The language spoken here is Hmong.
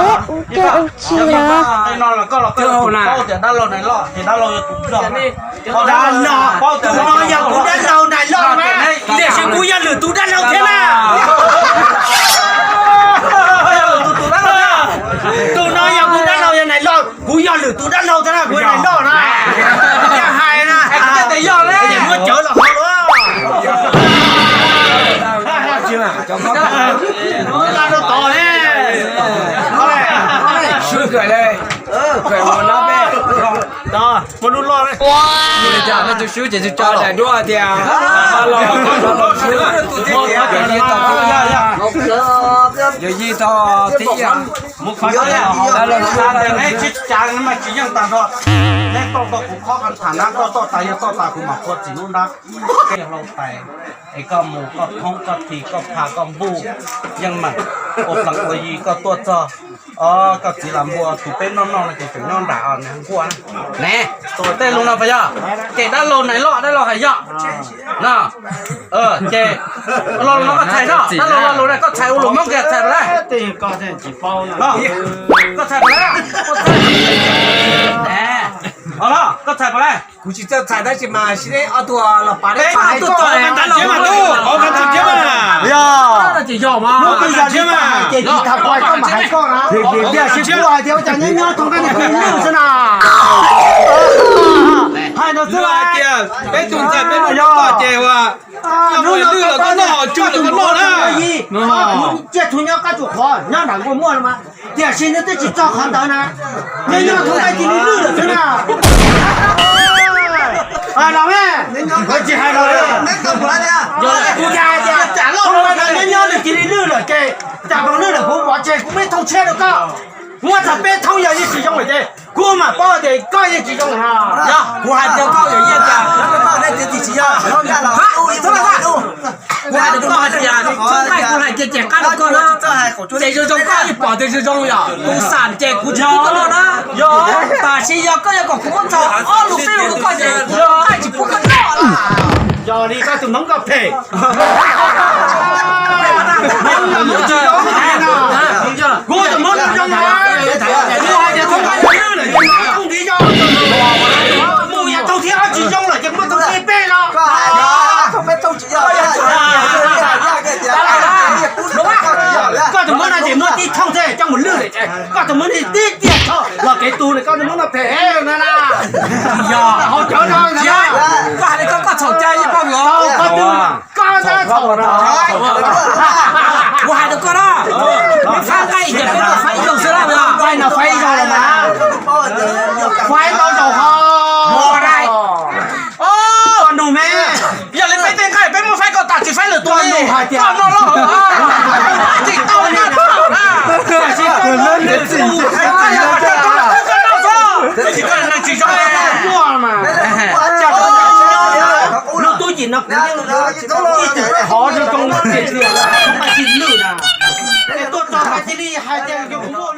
ua dab tsi los? Dab laug, tus no yog kuv dab laug Nais Loj mas, tiam sis kuv yog lwm tus dab laug thiab na. Tus no yog kuv dab laug yog Nais Loj, kuv yog lwm tus dab laug thiab na, kuv yog Nais Loj na. Yog hais na, muab cawv los qhov luaj. Tod, muab lub loj, tus swb ces tso daim duab tias, yog yij tog tib, yog yij tog tib. Tsis yeej tag nrho, neb tuaj tau kuv khob qhov tham nab, koj tuaj tas yog tuaj tas kuv mam qhua txim lub nrab. Koj yog hlau tais, es koj mus koj thoob koj thi koj pha koj npuj yeej meem, ua plees ua yi koj tuaj txog. Os, koj txiv las npua tus peb noj noj no ces tseem nyob nram nquaj ne. Tej lus no puas yog? Ces dab laug Nais Loj dab laug hais yog no. Ces lo lus no koj txhais no, dab laug lo lus no koj txhais ua lus Hmoob kiag txhais puas laij? Koj txhais puas laij? Koj txhais puas laij? Kuv tsis txawj txhais tab sis mas sib neb ob tug los pav neb txhais. Yog, hnub twg yog neb hais ces tsis tham kuv hais koj mas hais koj na. Tiam sis kuv hais tias ua cas nyob nyob thoob koj niag cia li lwj xwb na. Hais no xwb hais tias peb tus ntxhais peb muaj koj ces ua hnub no koj lwj los koj noj, tsw los koj noj na. Kuv cia txhuv nyob koj tsuas qhov nyob nram nkuaj muaj no mas, tiam sis nws twb tsis txog qhov ntawd na. Nyob nyob thoob koj cia li lwj lawm xwb na. Hais los me, tsis hais los. Kuv hais tias thoob koj nyob nyob nws cia li lwj lawm ces, cas moog lwj lawm kuv pov tseg kuv muaj ib thooj tshiab rau koj. Muab txog peb thooj yog yeej tsis zoo lawm ces kuv mam paub tias koj yeej tsis zoo no. Yog kuv hais tias koj yog yeej tias, kuv hais tias koj hais tias, kuv hais tias ces qab rau koj na. Ces zoo zoo koj yeej pom tias zoo zoo yog kuv xam ces kuv tsis pub koj noj na. Yog, tam sim yog koj yuav kom kuv muab txog ob lus peb lus rau koj ces kuv tsis pub koj noj lawm. Yog li koj tus Hmoob koj phem. Kuv tus Hmoob zoo, kuv hais tias thooj koj yog lwj lawm ces muab thooj thiab ob tsis zoo lawm ces muab thooj peb los. Koj tus Hmoob no ces muab tib thooj thiab coj mus lwj lawm ces koj tus Hmoob no tib tiam tho los kev tu koj tus Hmoob no phem na. Yog hauv cawv no, koj hais li koj, koj txhaum cai ib poj nkaus. Koj tab txhaum no. Kuv hais rau koj na, neb faib nqaij ces peb faib ib zaug xwb na. Faib no faib ib zaug los mas, faib ntau zaus ho. Koj nug me, yog li peb tej nqaij peb muab faib koj tas tsis faib lwm tus li. Koj noj loj hauv, tsis tau na. Tiam sis koj noj lwm tus, koj noj txhob, tsis koj neeg tsis zoo. Lub tub yim no kuv yeej ib tug qhov zoo zoo tiag tiag, tsis lwj na. Tuaj txog mas cia li hais tias yog kuv muaj